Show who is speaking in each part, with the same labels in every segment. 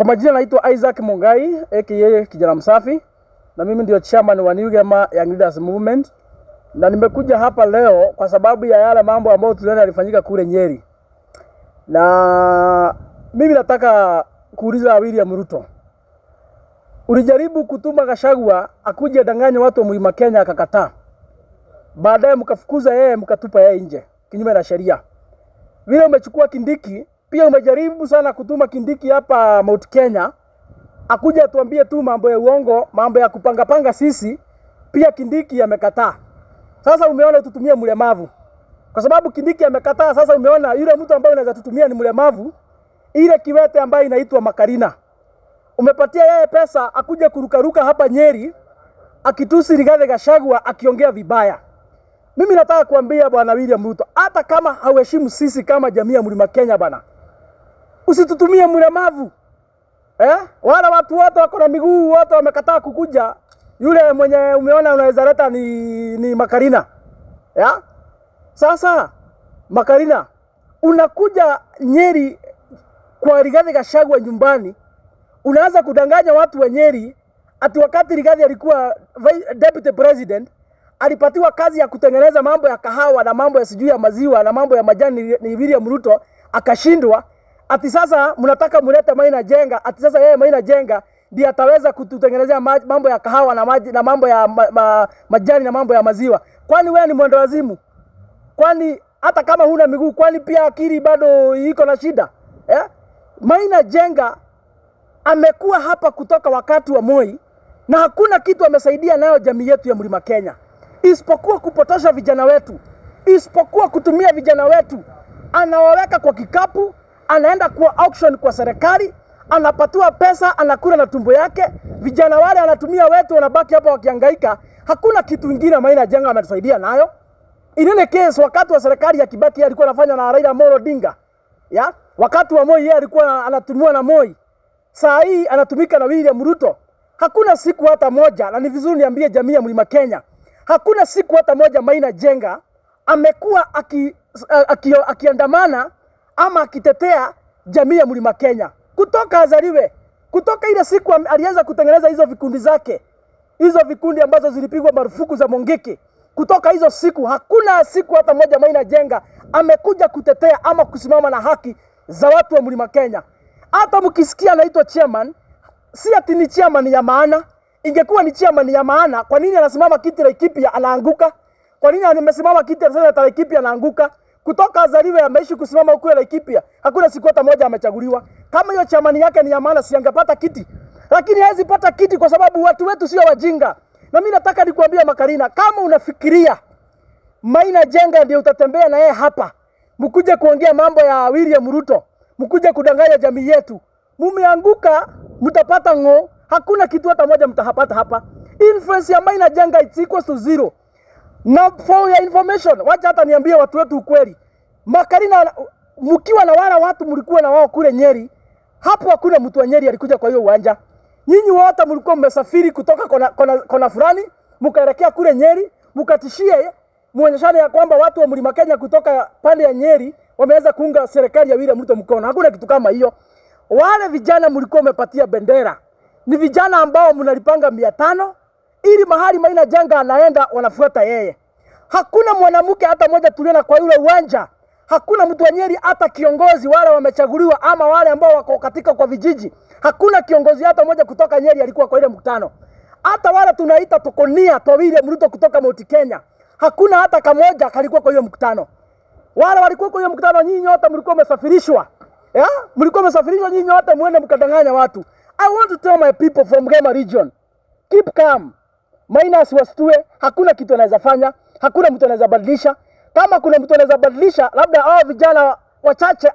Speaker 1: Kwa majina naitwa Isaac Mungai aka Kijana Msafi, na mimi ndio chairman wa New Gema Young Leaders Movement, na nimekuja hapa leo kwa sababu ya yale mambo ambayo tuliona yalifanyika kule Nyeri, na mimi nataka kuuliza William Ruto, ulijaribu kutuma Gachagua akuje adanganye watu wa Mlima Kenya, akakataa. Baadaye mkafukuza yeye, mkatupa yeye nje kinyume na sheria. Vile umechukua Kindiki, pia umejaribu sana kutuma Kindiki hapa Mount Kenya akuja atuambie tu mambo ya uongo, mambo ya kupangapanga sisi. Pia Kindiki amekataa. Sasa umeona tutumie mlemavu kwa sababu Kindiki amekataa. Sasa umeona yule mtu ambaye unaweza tutumia ni mlemavu, ile kiwete ambaye inaitwa Makarina. Umepatia yeye pesa akuje kurukaruka hapa Nyeri akitusi Rigathi Gachagua akiongea vibaya. Mimi nataka kuambia Bwana William Ruto, hata kama hauheshimu sisi kama jamii ya Mlima Kenya bana, usitutumie mlemavu eh? Wala watu wote wako na miguu wote wamekataa kukuja. Yule mwenye umeona unaweza leta ni Makarina ya? Sasa Makarina, unakuja Nyeri kwa Rigathi Gachagua nyumbani, unaanza kudanganya watu wa Nyeri ati wakati Rigathi alikuwa deputy president alipatiwa kazi ya kutengeneza mambo ya kahawa na mambo ya sijui ya maziwa na mambo ya majani ni William Ruto akashindwa. Ati sasa mnataka mulete Maina Njenga, ati sasa yeye Maina Njenga ndiye ataweza kututengenezea mambo ya kahawa na maji na mambo ya majani na mambo ya maziwa. Kwani wewe ni mwendawazimu? Kwani hata kama huna miguu, kwani pia akili bado iko na shida eh? Maina Njenga amekuwa hapa kutoka wakati wa Moi na hakuna kitu amesaidia nayo jamii yetu ya Mlima Kenya isipokuwa kupotosha vijana wetu, isipokuwa kutumia vijana wetu. Anawaweka kwa kikapu, anaenda kwa auction kwa serikali, anapatiwa pesa, anakula na tumbo yake. Vijana wale anatumia wetu wanabaki hapa wakihangaika. Hakuna kitu ingine Maina Njenga ametusaidia nayo. In any case, wakati wa serikali ya Kibaki yeye alikuwa anafanya na Raila Amolo Odinga. Ya? Wakati wa Moi yeye alikuwa anatumiwa na Moi. Saa hii anatumika na William Ruto. Hakuna siku hata moja, na ni vizuri niambie jamii ya Mlima Kenya, hakuna siku hata moja Maina Njenga amekuwa akiandamana ama akitetea jamii ya Mlima Kenya kutoka azaliwe, kutoka ile siku alianza kutengeneza hizo vikundi zake, hizo vikundi ambazo zilipigwa marufuku za Mungiki. Kutoka hizo siku hakuna siku hata moja Maina Njenga amekuja kutetea ama kusimama na haki za watu wa Mlima Kenya. Hata mkisikia anaitwa chairman, si ati ni chairman ya maana. Ingekuwa ni chairman ya maana, kwa nini anasimama kiti Laikipia anaanguka? Kwa nini amesimama kiti sasa Laikipia anaanguka? Kutoka azaliwe ameishi kusimama huko Laikipia, hakuna siku hata moja amechaguliwa. Kama hiyo chairman yake ni ya maana, si angepata kiti? Lakini hawezi pata kiti kwa sababu watu wetu sio wajinga. Na mimi nataka nikuambia Makarina, kama unafikiria Maina Njenga ndio utatembea na yeye hapa, mkuje kuongea mambo ya William Ruto, mkuje kudanganya jamii yetu, mumeanguka, mtapata ng'o. Hakuna kitu hata moja mtapata hapa. Influence ya Maina Njenga, it's equals to zero. Na for your information, wacha hata niambie watu wetu ukweli. Makarina, mkiwa na wala watu mlikuwa na wao kule Nyeri, hapo hakuna mtu wa Nyeri alikuja kwa hiyo uwanja. Nyinyi wote mlikuwa mmesafiri kutoka kona, kona, kona fulani mkaelekea kule Nyeri, mkatishie muonyeshane ya kwamba watu wa Mlima Kenya kutoka pande ya Nyeri wameweza kuunga serikali ya William Ruto mkono. Hakuna kitu kama hiyo. Wale vijana mlikuwa umepatia bendera ni vijana ambao mnalipanga 500 ili mahali Maina Njenga anaenda wanafuata yeye. Hakuna mwanamke hata mmoja tuliona kwa yule uwanja. Hakuna mtu wa Nyeri hata kiongozi wale wamechaguliwa ama wale ambao wako katika kwa vijiji. Hakuna kiongozi hata mmoja kutoka Nyeri alikuwa kwa ile mkutano. Hata wale tunaita tokonia kwa William Ruto kutoka Mount Kenya, hakuna hata kamoja kalikuwa kwa hiyo mkutano. Wale walikuwa kwa hiyo mkutano, nyinyi wote mlikuwa mmesafirishwa. Yeah? Mlikuwa mmesafirishwa nyinyi wote muende mkadanganya watu. I want to tell my people from Gema region, keep calm. Maina asiwastue, hakuna kitu anaweza fanya, hakuna mtu anaweza badilisha. Kama kuna mtu anaweza badilisha, labda hao vijana wachache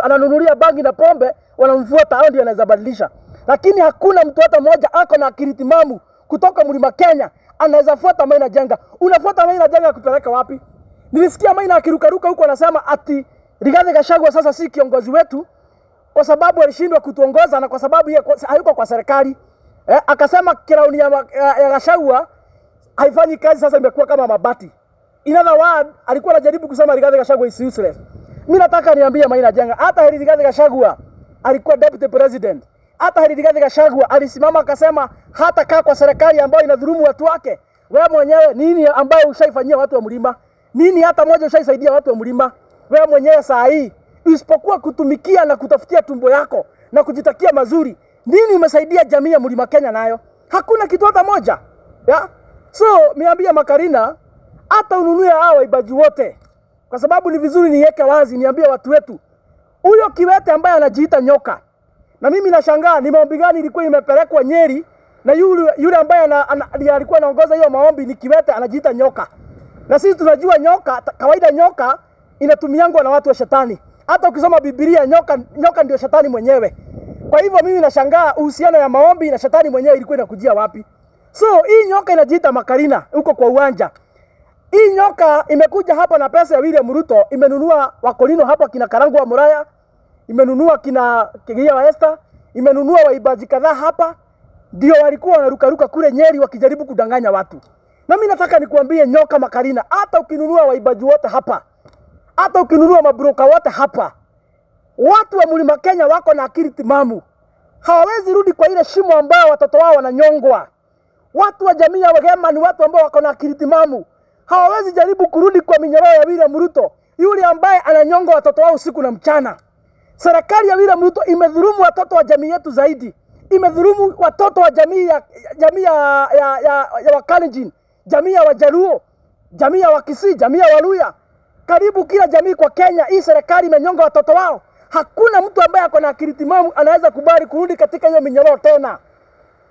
Speaker 1: ananunulia bangi na pombe wanamfuata, hao ndio anaweza badilisha. Lakini hakuna mtu hata mmoja ako na akili timamu kutoka Mlima Kenya anaweza fuata Maina Njenga. Unafuata Maina Njenga kupeleka wapi? Nilisikia Maina akirukaruka huko anasema ati Rigathi Gachagua sasa si kiongozi wetu kwa sababu alishindwa kutuongoza na kwa sababu yeye hayuko kwa serikali. Eh, akasema crown ya Gachagua haifanyi kazi, sasa imekuwa kama mabati. In other word, alikuwa anajaribu kusema Rigathi Gachagua is useless. Mimi nataka niambie Maina Njenga, hata heri Rigathi Gachagua alikuwa deputy president, Hata Rigathi Gachagua alisimama akasema hata kaa kwa serikali ambayo inadhulumu watu wake. Wewe mwenyewe nini ambayo ushaifanyia watu wa mlima? Nini hata moja ushaisaidia watu wa mlima? Wewe mwenyewe saa hii isipokuwa kutumikia na kutafutia tumbo yako na kujitakia mazuri, nini umesaidia jamii ya mlima Kenya nayo? Hakuna kitu hata moja. Yeah? So niambia Makarina, hata ununue hawa waibaji wote, kwa sababu ni vizuri niweke wazi, niambie watu wetu, huyo kiwete ambaye anajiita nyoka, na mimi nashangaa ni maombi gani ilikuwa imepelekwa Nyeri na yule ambaye alikuwa anaongoza hiyo maombi ni kiwete anajiita nyoka. Na sisi tunajua nyoka, kawaida nyoka inatumiangwa na watu wa shetani. Hata ukisoma Biblia nyoka ndio shetani mwenyewe. Kwa hivyo mimi nashangaa uhusiano ya maombi na shetani mwenyewe ilikuwa inakujia wapi? So hii nyoka inajiita Makarina huko kwa uwanja. Hii nyoka imekuja hapa na pesa ya William Ruto, imenunua wakolino hapa kina Karangu wa Muraya, imenunua kina Kigia wa Esther, imenunua waibaji kadhaa hapa, ndio walikuwa wanarukaruka kule Nyeri wakijaribu kudanganya watu. Na mimi nataka nikuambie nyoka Makarina, hata ukinunua waibaji wote hapa, hata ukinunua mabroka wote hapa, watu wa Mlima Kenya wako na akili timamu, hawawezi rudi kwa ile shimo ambayo watoto wao wananyongwa. Watu wa jamii ya Wagema ni watu ambao wako na akili timamu, hawawezi jaribu kurudi kwa minyororo ya William Ruto, yule ambaye ananyonga watoto wao usiku na mchana. Serikali ya William Ruto imedhulumu watoto wa jamii yetu zaidi, imedhulumu watoto wa jamii ya Wakalenjin, jamii ya Wajaluo, jamii ya Wakisii, jamii ya Waluya, karibu kila jamii kwa Kenya. Hii serikali imenyonga watoto wao. Hakuna mtu ambaye ako na akili timamu anaweza kubali kurudi katika hiyo minyororo tena.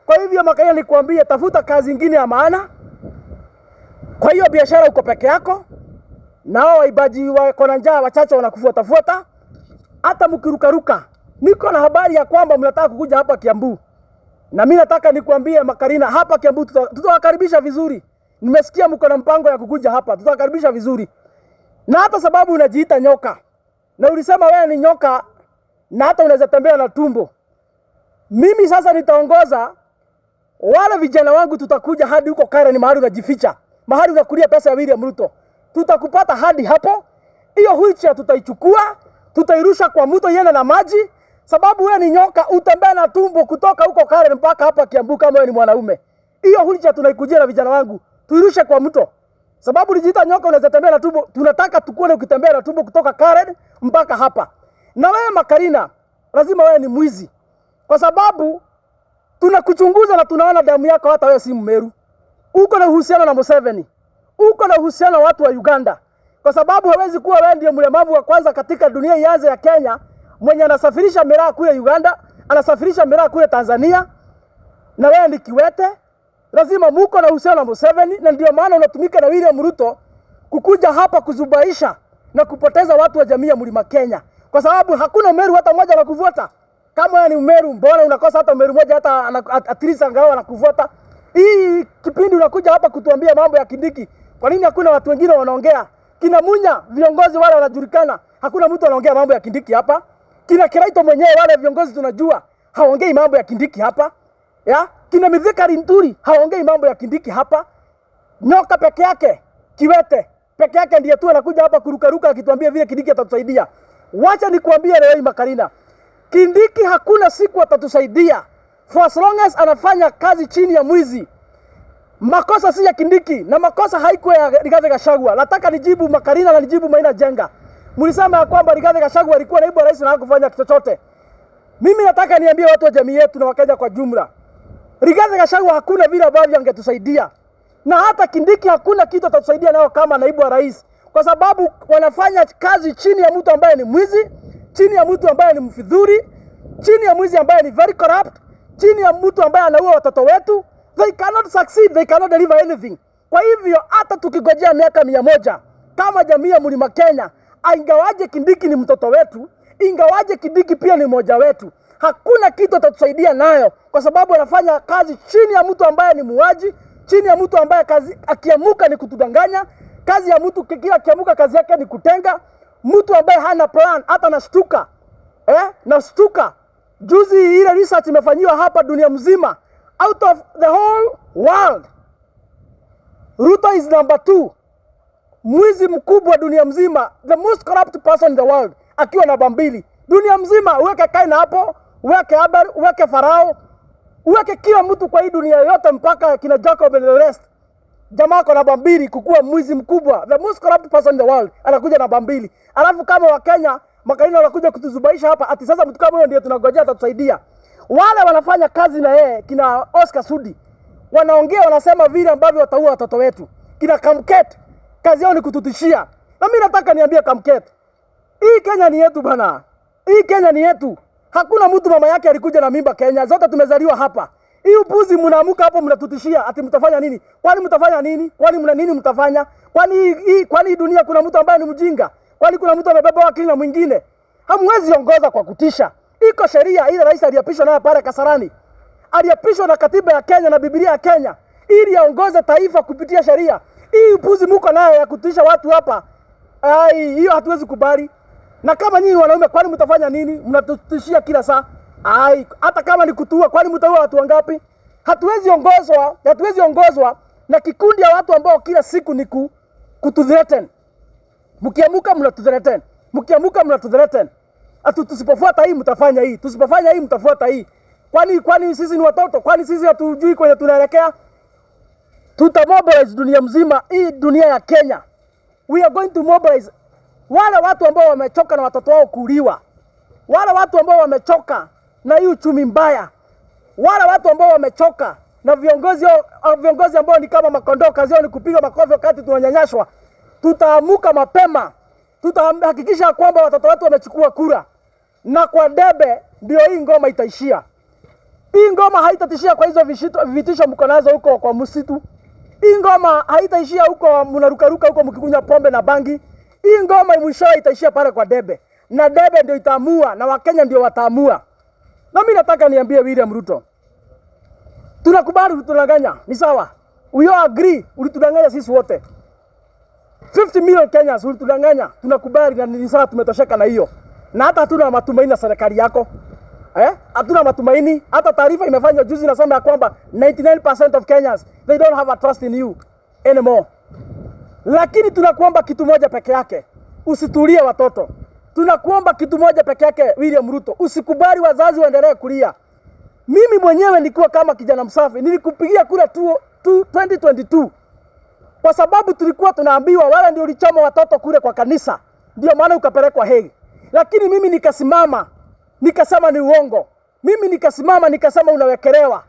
Speaker 1: Kwa hivyo Makarina, nikuambie, tafuta kazi ingine ya maana. Kwa hiyo biashara uko peke yako, na hao waibaji wako na njaa wachache wanakufuatafuata. Hata mkirukaruka, niko na habari ya kwamba mnataka kukuja hapa Kiambu, na mimi nataka nikuambie Makarina, hapa Kiambu tutawakaribisha vizuri. Nimesikia mko na mpango ya kukuja hapa, tutawakaribisha vizuri. Na hata sababu unajiita nyoka na ulisema wewe ni nyoka na hata unaweza tembea na tumbo. Mimi sasa nitaongoza wale vijana wangu, tutakuja hadi huko Karen, mahali unajificha, mahali unakulia pesa ya William Ruto. Tutakupata hadi hapo. Hiyo wheelchair tutaichukua, tutairusha kwa mto iende na maji, sababu wewe ni nyoka, utembea na tumbo kutoka huko Karen mpaka hapa Kiambu kama wewe ni mwanaume. Hiyo wheelchair tunaikujia na vijana wangu, tuirushe kwa mto. Sababu ulijiita nyoka, unaweza tembea na tumbo. Tunataka tukuone ukitembea na tumbo kutoka Karen mpaka hapa. Na wewe Makarina, lazima wewe ni mwizi, kwa sababu tunakuchunguza na tunaona damu yako, hata wewe si Mmeru. Uko na uhusiano na Museveni, uko na uhusiano na watu wa Uganda, kwa sababu hawezi kuwa wewe ndiye mlemavu wa kwanza katika dunia ianze ya Kenya mwenye anasafirisha miraa kule Uganda, anasafirisha miraa kule Tanzania, na wewe ni kiwete. Lazima muko na uhusiano na Museveni, na ndio maana unatumika na William Ruto kukuja hapa kuzubaisha na kupoteza watu wa jamii ya Mlima Kenya, kwa sababu hakuna Meru hata mmoja anakuvuta. Kama wewe ni Mmeru, mbona unakosa hata Mmeru mmoja hata at least angalau anakuvuta? Hii kipindi unakuja hapa kutuambia mambo ya Kindiki, kwa nini hakuna watu wengine wanaongea? Kina Munya, viongozi wale wanajulikana, hakuna mtu anaongea mambo ya Kindiki hapa. Kina Kiraito mwenyewe, wale viongozi tunajua hawaongei mambo ya Kindiki hapa ya kina Mithika Linturi hawaongei mambo ya Kindiki hapa. Nyoka peke yake, kiwete peke yake ndiye tu anakuja hapa kurukaruka akituambia vile Kindiki atatusaidia. Wacha nikuambie leo hii Makarina, Kindiki hakuna siku atatusaidia for as long as anafanya kazi chini ya mwizi. Makosa si ya Kindiki na makosa haikuwa ya Rigathi Gachagua. Nataka nijibu Makarina na nijibu Maina Njenga. Mlisema ya kwamba Rigathi Gachagua alikuwa naibu wa rais na hakufanya chochote. Mimi nataka niambie watu wa jamii yetu na Wakenya kwa jumla, Rigathi Gachagua hakuna vile ambavyo angetusaidia, na hata Kindiki hakuna kitu atatusaidia nao kama naibu wa rais, kwa sababu wanafanya kazi chini ya mtu ambaye ni mwizi, chini ya mtu ambaye ni mfidhuri, chini ya mwizi ambaye ni very corrupt, chini ya mtu ambaye anaua watoto wetu. They cannot succeed, they cannot deliver anything. Kwa hivyo hata tukigojea miaka 100 kama jamii ya Mlima Kenya, ingawaje Kindiki ni mtoto wetu, ingawaje Kindiki pia ni mmoja wetu, hakuna kitu atatusaidia nayo, kwa sababu anafanya kazi chini ya mtu ambaye ni muuaji, chini ya mtu ambaye kazi akiamuka ni kutudanganya. Kazi ya mtu kila akiamuka kazi yake ni kutenga, mtu ambaye hana plan, hata nashtuka, nashtuka. Juzi ile research imefanyiwa hapa dunia mzima, out of the whole world, Ruto is number two, mwizi mkubwa dunia mzima, the most corrupt person in the world, akiwa namba mbili dunia mzima. Uweke China hapo, uweke Abel, uweke Farao, uweke kila mtu kwa hii dunia yote mpaka kina Jacob and the rest. Jamaa ako namba mbili kukuwa mwizi mkubwa, the most corrupt person in the world, anakuja namba mbili. Alafu kama Wakenya makarina wanakuja kutuzubaisha hapa ati sasa mtu kama huyo ndio tunangojea atatusaidia. Wale wanafanya kazi na yeye kina Oscar Sudi wanaongea, wanasema vile ambavyo wataua watoto wetu. Kina Kamket kazi yao ni kututishia. Na mimi nataka niambie Kamket, hii Kenya ni yetu bana. Hii Kenya ni yetu. Hakuna mtu mama yake alikuja na mimba Kenya. Zote tumezaliwa hapa. Hii upuzi mnaamuka hapo mnatutishia ati mtafanya nini? Kwani mtafanya nini? Kwani mna nini mtafanya? Kwani hii kwani hii dunia kuna mtu ambaye ni mjinga? Kwani kuna mtu amebeba akili na mwingine? Hamwezi ongoza kwa kutisha. Iko sheria ile rais aliapishwa nayo pale Kasarani. Aliapishwa na katiba ya Kenya na Biblia ya Kenya ili aongoze taifa kupitia sheria. Hii upuzi muko nayo ya kutisha watu hapa, ai, hiyo hatuwezi kubali. Na kama nyinyi wanaume, kwani mtafanya nini? Mnatutishia kila saa. Ai, hata kama ni kutuua, kwani mtaua watu wangapi? Hatuwezi ongozwa na kikundi ya watu ambao kila siku ni kututhreaten. Mkiamuka mnatuthreaten, mkiamuka mnatuthreaten. Atu tusipofuata hii mtafanya hii, tusipofanya hii mtafuata hii. Kwani sisi ni watoto? Kwani sisi hatujui kwenye tunaelekea? Tutamobilize dunia mzima, hii dunia ya Kenya. We are going to mobilize wale watu ambao wamechoka na watoto wao kuuliwa, wale watu ambao wamechoka na hii uchumi mbaya, wale watu ambao wamechoka na viongozi ambao ni kama makondoo, kazi yao ni kupiga makofi wakati tunanyanyaswa. Tutaamuka mapema, tutahakikisha kwamba watoto wetu wamechukua kura, na kwa debe ndio hii ngoma itaishia. Hii ngoma haitatishia kwa hizo vitisho mko nazo huko kwa msitu. Hii ngoma haitaishia huko mnarukaruka huko mkikunywa pombe na bangi. Hii ngoma mwishowe itaishia pale kwa debe, na debe ndio itaamua, na Wakenya ndio wataamua. Na mimi nataka niambie William Ruto, tunakubali ulitudanganya, ni sawa, we all agree, ulitudanganya sisi wote 50 million Kenyans ulitudanganya, tunakubali na ni sawa, tumetosheka na hiyo, na hata hatuna matumaini na serikali yako eh? Hatuna matumaini. Hata taarifa imefanywa juzi nasema ya kwamba 99% of Kenyans, they don't have a trust in you anymore. Lakini tunakuomba kitu moja peke yake, usitulie watoto. Tunakuomba kitu moja peke yake, William Ruto, usikubali wazazi waendelee kulia. Mimi mwenyewe nilikuwa kama kijana msafi, nilikupigia kura tu 2022 kwa sababu tulikuwa tunaambiwa wewe ndio ulichoma watoto kule kwa kanisa, ndio maana ukapelekwa Hague. Lakini mimi nikasimama nikasema ni uongo. Mimi nikasimama nikasema unawekelewa.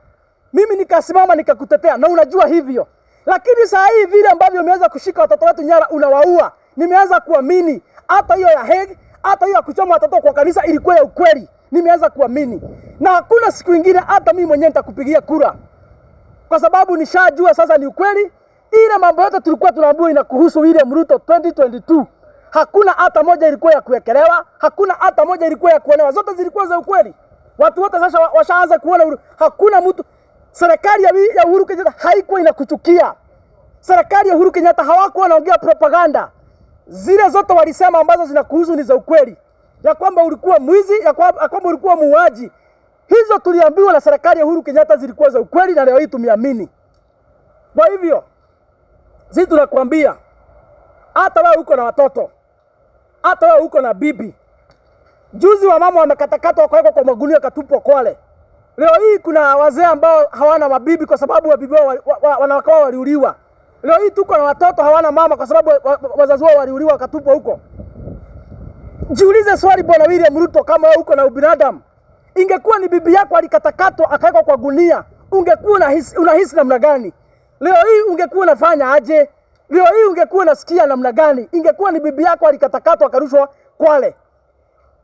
Speaker 1: Mimi nikasimama nikakutetea, na unajua hivyo. Lakini saa hii vile ambavyo umeweza kushika watoto wetu nyara, unawaua, nimeanza kuamini hata hiyo ya Hague, hata hiyo ya kuchoma watoto kwa kanisa ilikuwa ya ukweli. Nimeanza kuamini, na hakuna siku ingine hata mimi mwenyewe nitakupigia kura kwa sababu nishajua sasa ni ukweli. Ile mambo yote tulikuwa tunaambiwa inakuhusu William Ruto 2022, hakuna hata moja ilikuwa ya kuwekelewa, hakuna hata moja ilikuwa ya kuonewa, zote zilikuwa za ukweli. Watu wote sasa washaanza kuona hakuna mtu. Serikali ya Uhuru Kenyatta haikuwa inakuchukia. Serikali ya Uhuru Kenyatta hawakuwa wanaongea propaganda. Zile zote walisema ambazo zinakuhusu ni za ukweli, ya kwamba ulikuwa mwizi, ya kwamba ulikuwa muuaji. Hizo tuliambiwa na serikali ya Uhuru Kenyatta zilikuwa za ukweli, na leo hii tumeamini. Kwa hivyo sisi tunakwambia, hata wewe uko na watoto, hata wewe uko na bibi. Juzi wamama wamekatakatwa wakawekwa kwa magunia wakatupwa Kwale. Leo hii kuna wazee ambao hawana mabibi kwa sababu wabibi wao wanawake wao waliuliwa. Leo hii tuko na watoto hawana mama kwa sababu wazazi wao waliuliwa wakatupwa huko. Jiulize swali, Bwana William Ruto, kama wewe uko na ubinadamu, ingekuwa ni bibi yako alikatakatwa akawekwa kwa gunia, ungekuwa unahisi namna gani? Leo hii ungekuwa unafanya aje? Leo hii ungekuwa unasikia namna gani? Ingekuwa ni bibi yako alikatakatwa akarushwa Kwale.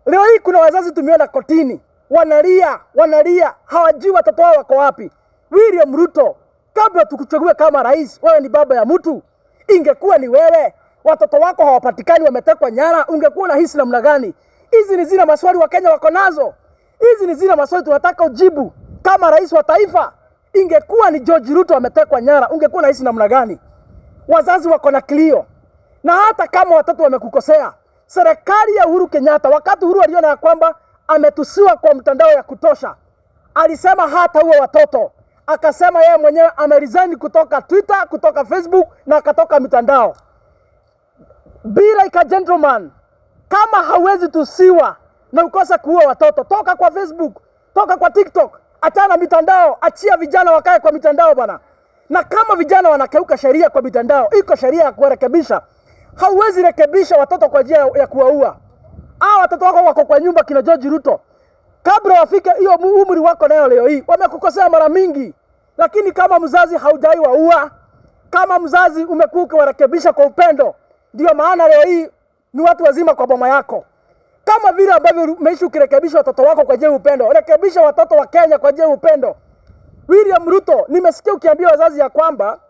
Speaker 1: Leo hii kuna wazazi tumeona kotini wanalia, wanalia, hawajui watoto wao wako wapi. William Ruto, kabla tukuchague kama rais, wewe ni baba ya mtu. Ingekuwa ni wewe, watoto wako hawapatikani, wametekwa nyara, ungekuwa unahisi namna gani? Hizi ni zile maswali Wakenya wako nazo. Hizi ni zile maswali tunataka ujibu kama rais wa taifa. Ingekuwa ni George Ruto ametekwa nyara, ungekuwa unahisi namna gani? Wazazi wako na kilio, na hata kama watoto wamekukosea, serikali ya Uhuru Kenyatta, wakati Uhuru aliona ya kwamba ametusiwa kwa mtandao ya kutosha, alisema hata huo watoto, akasema yeye mwenyewe ameresign kutoka Twitter, kutoka Facebook na akatoka mitandao. Be like a gentleman. Kama hawezi tusiwa na ukose kuua watoto, toka kwa Facebook. Toka kwa TikTok, achana na mitandao, achia vijana wakae kwa mitandao bwana. Na kama vijana wanakeuka sheria kwa mitandao, iko sheria ya kuwarekebisha. Hauwezi rekebisha watoto kwa njia ya kuwaua. Hao watoto wako wako kwa nyumba kina George Ruto, kabla wafike hiyo umri wako nayo leo hii, wamekukosea mara mingi, lakini kama mzazi haujai waua, kama mzazi umekuwa ukiwarekebisha kwa upendo, ndio maana leo hii ni watu wazima kwa boma yako. Kama vile ambavyo umeishi ukirekebisha watoto wako kwa njia ya upendo, rekebisha watoto wa Kenya kwa njia ya upendo. William Ruto, nimesikia ukiambia wazazi ya kwamba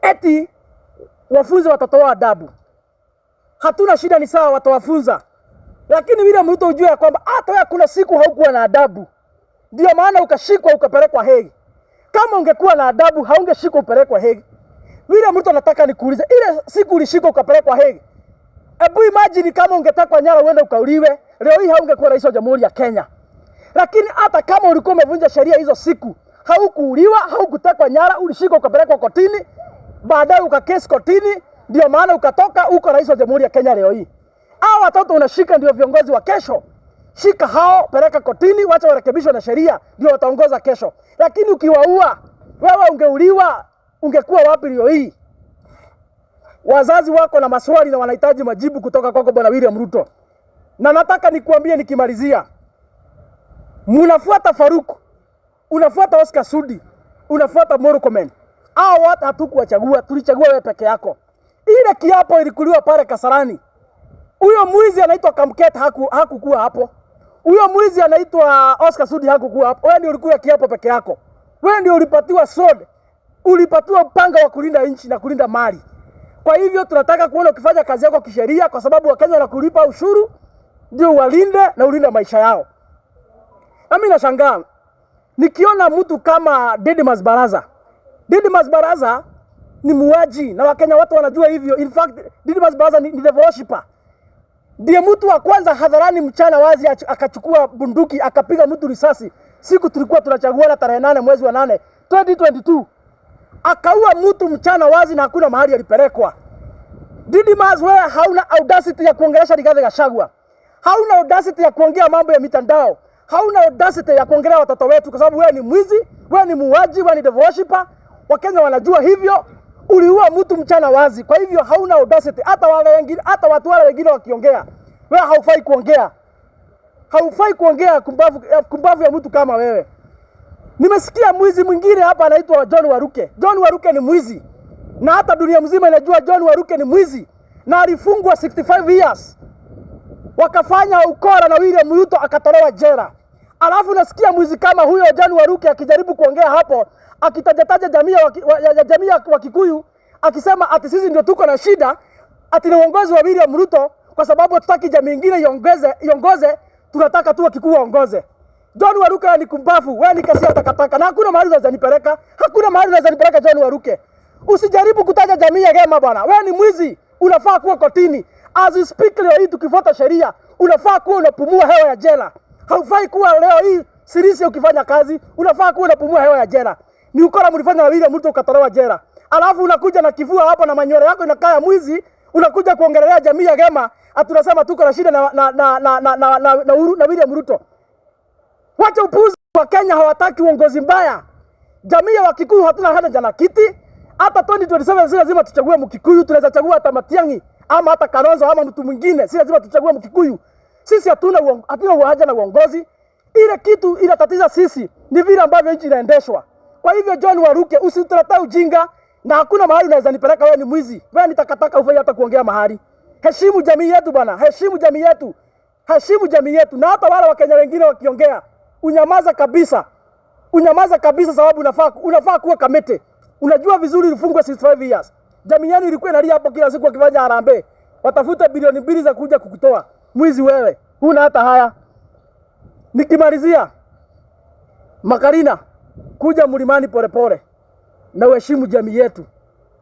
Speaker 1: eti wafunze watoto wao adabu. Hatuna shida, ni sawa, watawafunza, lakini William Ruto ujue ya kwamba hata wewe kuna siku haukuwa na adabu, ndio maana ukashikwa ukapelekwa Hague. Kama ungekuwa na adabu haungeshikwa upelekwa Hague. William Ruto, nataka nikuulize, ile siku ulishikwa ukapelekwa Hague, hebu imagine kama ungetekwa nyara uende ukauliwe, leo hii haungekuwa rais wa Jamhuri ya Kenya. Lakini hata kama ulikuwa umevunja sheria hizo siku, haukuuliwa, haukutekwa nyara, ulishikwa ukapelekwa kotini, baadaye ukakesi kotini, ndio maana ukatoka uko rais wa Jamhuri ya Kenya leo hii. Hao watoto unashika ndio viongozi wa kesho. Shika hao, peleka kotini, wacha warekebishwe na sheria, ndio wataongoza kesho. Lakini ukiwaua, wewe ungeuliwa, ungekuwa wapi leo hii? Wazazi wako na maswali na wanahitaji majibu kutoka kwako Bwana William Ruto. Na nataka nikuambie nikimalizia, munafuata Faruku, unafuata Oscar Sudi, unafuata Murkomen. Hao watu hatukuwachagua, tulichagua wewe peke yako. Ile kiapo ilikuliwa pale Kasarani. Huyo mwizi anaitwa Kamket hakukuwa hapo. Huyo mwizi anaitwa Oscar Sudi hakukuwa hapo. Wewe ndio ulikuwa kiapo peke yako. Wewe ndio ulipatiwa sword, ulipatiwa upanga wa kulinda nchi na kulinda mali. Kwa hivyo tunataka kuona ukifanya kazi yako kisheria, kwa sababu Wakenya wanakulipa ushuru ndio walinde na ulinde maisha yao. Na mimi nashangaa nikiona mtu kama Didmus Barasa. Didmus Barasa ni muuaji na Wakenya watu wanajua hivyo. In fact, Didmus Barasa ni devil worshipper. Ndiye mtu wa kwanza hadharani mchana wazi akachukua bunduki akapiga mtu risasi siku tulikuwa tunachaguana tarehe 8 mwezi wa 8 2022, akaua mtu mchana wazi na hakuna mahali alipelekwa. Didmus, wewe hauna audacity ya kuongelesha Rigathi Gachagua, hauna audacity ya kuongea mambo ya mitandao, hauna audacity ya kuongelea watoto wetu, kwa sababu wewe ni mwizi, wewe ni muuaji, wewe ni devil worshipper. Wakenya wanajua hivyo. Uliua mtu mchana wazi, kwa hivyo hauna audacity. Hata wale wengine, hata watu wale wengine wakiongea, wewe haufai kuongea, haufai kuongea. Kumbavu, kumbavu ya mtu kama wewe. Nimesikia mwizi mwingine hapa anaitwa John Waruke. John Waruke ni mwizi, na hata dunia mzima inajua John Waruke ni mwizi, na alifungwa 65 years, wakafanya ukora na William Ruto akatolewa jela. Alafu nasikia mwizi kama huyo John Waruke akijaribu kuongea hapo, akitajataja jamii ya wa Kikuyu, akisema ati sisi ndio tuko na shida, ati ni uongozi wa William Ruto kwa sababu hatutaki jamii ingine iongoze, tunataka tu Wakikuyu waongoze. John Waruke, wewe ni kumbavu, wewe ni kasia takataka, na hakuna mahali unaweza nipeleka, hakuna mahali unaweza nipeleka John Waruke. Usijaribu kutaja jamii ya Gema bwana, wewe ni mwizi, unafaa kuwa kotini. As we speak leo hii tukifuata sheria, unafaa kuwa unapumua hewa ya jela. Haufai kuwa leo hii Sirisia ukifanya kazi, unafaa kuwa unapumua hewa ya jela. Ni ukora mlifanya na William Ruto ukatolewa jela. Alafu unakuja na kifua hapa na manywele yako inakaa ya mwizi, unakuja kuongelea jamii ya Gema, ati unasema tuko na shida na William Ruto. Wacha upuzi. Wa Kenya hawataki uongozi mbaya. Jamii ya Wakikuyu hatuna haja na kiti. Hata 2027 si lazima tuchague Mkikuyu, tunaweza chagua hata Matiang'i ama hata Kalonzo ama mtu mwingine. Si lazima tuchague Mkikuyu. Sisi hatuna haja na uongozi. Ile kitu inatatiza sisi ni vile ambavyo nchi inaendeshwa. Kwa hivyo John Waruke, usituletee ujinga na hakuna mahali unaweza nipeleka. Wewe ni mwizi, wewe ni takataka, hufai hata kuongea mahali. Heshimu jamii yetu bwana, heshimu jamii yetu, heshimu jamii yetu. Na hata wale Wakenya wengine wakiongea, unyamaza kabisa, unyamaza kabisa, sababu unafaa kuwa Kamiti. Unajua vizuri ulifungwa 65 years. Jamii yenu ilikuwa inalia hapo kila siku wakifanya harambee, watafute bilioni 2 za kuja kukutoa. Mwizi wewe, huna hata haya. Nikimalizia, Makarina, kuja mlimani polepole na uheshimu jamii yetu.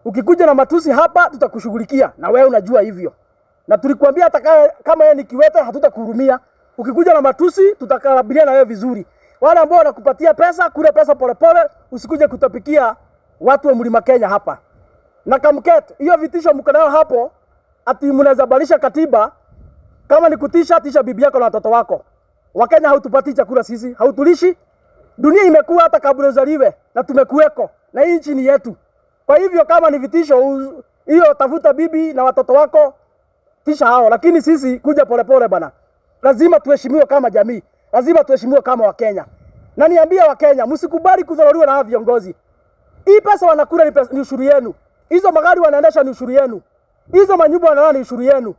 Speaker 1: Ukikuja na matusi hapa tutakushughulikia, na wewe unajua hivyo. Na tulikuambia hata kama yeye ni kiwete hatutakuhurumia. Ukikuja na matusi tutakabiliana na wewe vizuri. Wale ambao wanakupatia pesa, kula pesa polepole, usikuje kutapikia watu wa Mlima Kenya hapa. Na Kamket, hiyo vitisho mko nayo hapo ati mnaweza badilisha katiba, kama ni kutisha, tisha bibi yako na watoto wako. Wakenya hautupatii chakula sisi, hautulishi. Dunia imekuwa hata kabla uzaliwe na tumekuweko na hii nchi ni yetu. Kwa hivyo kama ni vitisho hiyo, tafuta bibi na watoto wako tisha hao, lakini sisi kuja polepole bana. Lazima tuheshimiwe kama jamii, lazima tuheshimiwe kama Wakenya. Na niambie Wakenya, msikubali kudharauliwa na hawa viongozi. Hii pesa wanakula ni, pesa, ni ushuru yenu. Hizo magari wanaendesha ni ushuru yenu. Hizo manyumba wanalala ni ushuru yenu.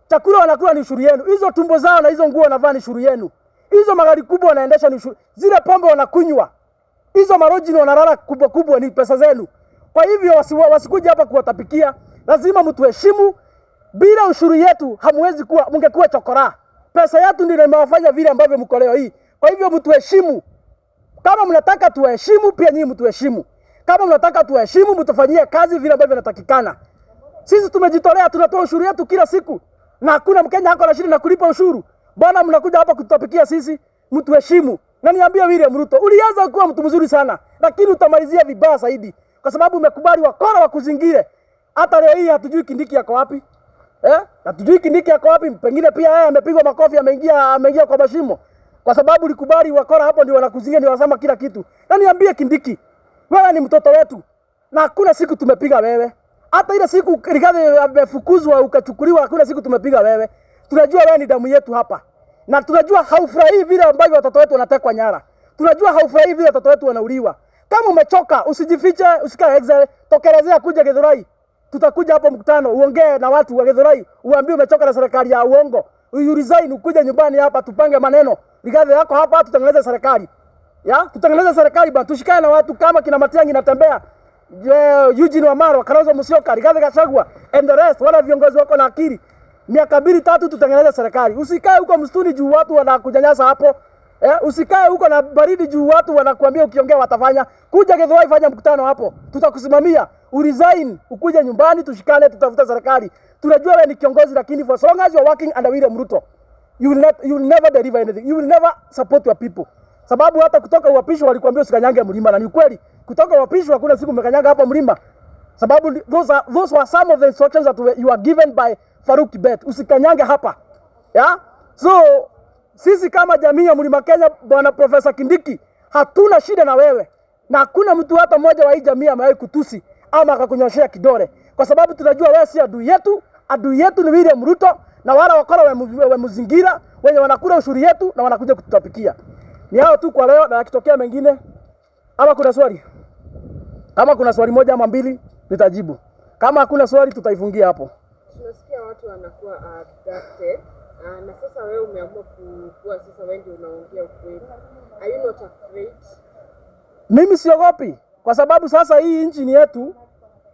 Speaker 1: Chakula wanakula ni ushuru yenu. Hizo tumbo zao na hizo nguo wanavaa ni ushuru yenu. Hizo magari kubwa wanaendesha ni ushuru. Zile pombe wanakunywa. Hizo malodge wanalala kubwa kubwa ni pesa zenu. Kwa hivyo wasikuja hapa kuwatapikia. Lazima mtuheshimu. Bila ushuru yetu hamwezi kuwa, mngekuwa chokora. Pesa yetu ndio imewafanya vile ambavyo mko leo hii. Kwa hivyo mtuheshimu. Kama mnataka tuwaheshimu, pia nyinyi mtuheshimu. Kama mnataka tuwaheshimu, mtufanyie kazi vile ambavyo inatakikana. Sisi tumejitolea, tunatoa ushuru yetu kila siku, na hakuna Mkenya hako na shida na kulipa ushuru. Bwana, mnakuja hapa kututapikia sisi, mtuheshimu. Na niambie William Ruto, ulianza kuwa mtu mzuri sana, lakini utamalizia vibaya zaidi, kwa sababu umekubali wakora wakuzingire. Hata leo hii hatujui Kindiki yako wapi. Eh? Hatujui Kindiki yako wapi, pengine pia yeye amepigwa makofi, ameingia kwa mashimo. Kwa sababu ulikubali wakora hapo ndio wanakuzingira, ndio wanasema kila kitu. Na niambie Kindiki, wewe ni mtoto wetu. Na hakuna siku tumepiga wewe. Hata ile siku Rigathi amefukuzwa ukachukuliwa, hakuna siku tumepiga wewe. Tunajua wewe ni damu yetu hapa. Na tunajua haufurahii vile ambavyo watoto wetu wanatekwa nyara. Tunajua haufurahii vile watoto wetu wanauliwa. Kama umechoka, usijifiche, usikae exile, tokelezea kuja Githurai. Tutakuja hapo mkutano, uongee na watu wa Githurai, uambie umechoka na serikali ya uongo. You resign, ukuje nyumbani hapa tupange maneno. Rigathi yako hapa tutengeneze serikali. Ya, tutengeneze serikali bana, tushikane na watu kama kina Matiang'i natembea. Eugene Wamalwa, Kalonzo Musyoka, Rigathi Gachagua and the rest, wala viongozi wako na akili. Miaka mbili tatu tutengeneze serikali. Usikae huko msituni juu watu wanakunyanyasa hapo. Eh, usikae huko na baridi juu watu wanakuambia ukiongea watafanya. Kuja Githurai, fanya mkutano hapo. Tutakusimamia. Uresign, ukuje nyumbani tushikane tutafute serikali. Tunajua wewe ni kiongozi lakini for so long as you are working under William Ruto, you will not, you will never deliver anything. You will never support your people. Sababu hata kutoka uapisho walikuambia usikanyange mlima na ni ukweli. Kutoka uapisho hakuna siku umekanyanga hapa mlima. Sababu those were some of the instructions that you were given by Farouk Kibet. Usikanyange hapa. Yeah? So sisi kama jamii ya Mlima Kenya, Bwana Profesa Kindiki, hatuna shida na wewe. Na hakuna mtu hata mmoja wa hii jamii amewahi kutusi ama akakunyoshea kidole, kwa sababu tunajua wewe si adui yetu. Adui yetu ni William Ruto na wala wakora wamemzingira wenye wanakula ushuru yetu na wanakuja kututapikia. Ni hao tu kwa leo, na yakitokea mengine, ama kuna swali, kama kuna swali moja ama mbili nitajibu. Kama hakuna swali tutaifungia hapo.
Speaker 2: Tunasikia watu wanakuwa abducted, na sasa wewe umeamua kuwa sasa wewe ndio unaongea ukweli. Are you not afraid?
Speaker 1: Mimi siogopi kwa sababu sasa hii nchi ni yetu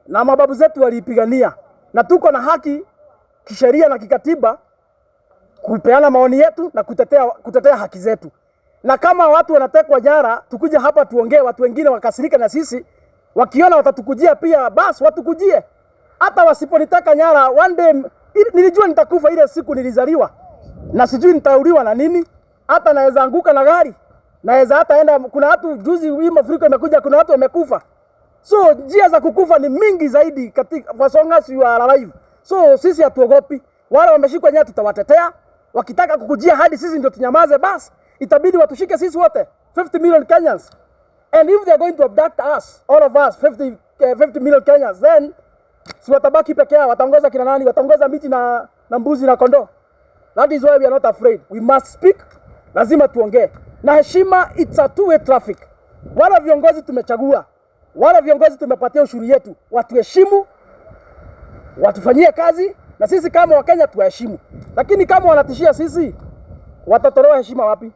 Speaker 1: na mababu zetu waliipigania, na tuko na haki kisheria na kikatiba kupeana maoni yetu na kutetea haki zetu. Na kama watu wanatekwa nyara, tukuja hapa tuongee, watu wengine wakasirika na sisi, wakiona watatukujia pia, basi watukujie. Hata wasiponiteka nyara, one day nilijua nitakufa ile siku nilizaliwa, na sijui nitauliwa na nini. Hata naweza anguka na gari, naweza hata enda. Kuna watu juzi hii mafuriko imekuja, kuna watu wamekufa. So njia za kukufa ni mingi zaidi katika for as long as you are alive. So sisi hatuogopi. Wale wameshikwa nyara tutawatetea. Wakitaka kukujia hadi sisi ndio tunyamaze, basi itabidi watushike sisi wote 50 million Kenyans. And if they are going to abduct us, all of us 50 million Kenyans, then si watabaki peke yao, wataongoza kina nani? Wataongoza miti na mbuzi na kondoo. That is why we are not afraid. We must speak. Lazima tuongee. Na heshima, it's a two way traffic. Wale viongozi tumechagua, wale viongozi tumepatia ushuru yetu, watuheshimu, watufanyie kazi, na sisi kama Wakenya tuwaheshimu. Lakini kama wanatishia sisi, watatolewa heshima wapi?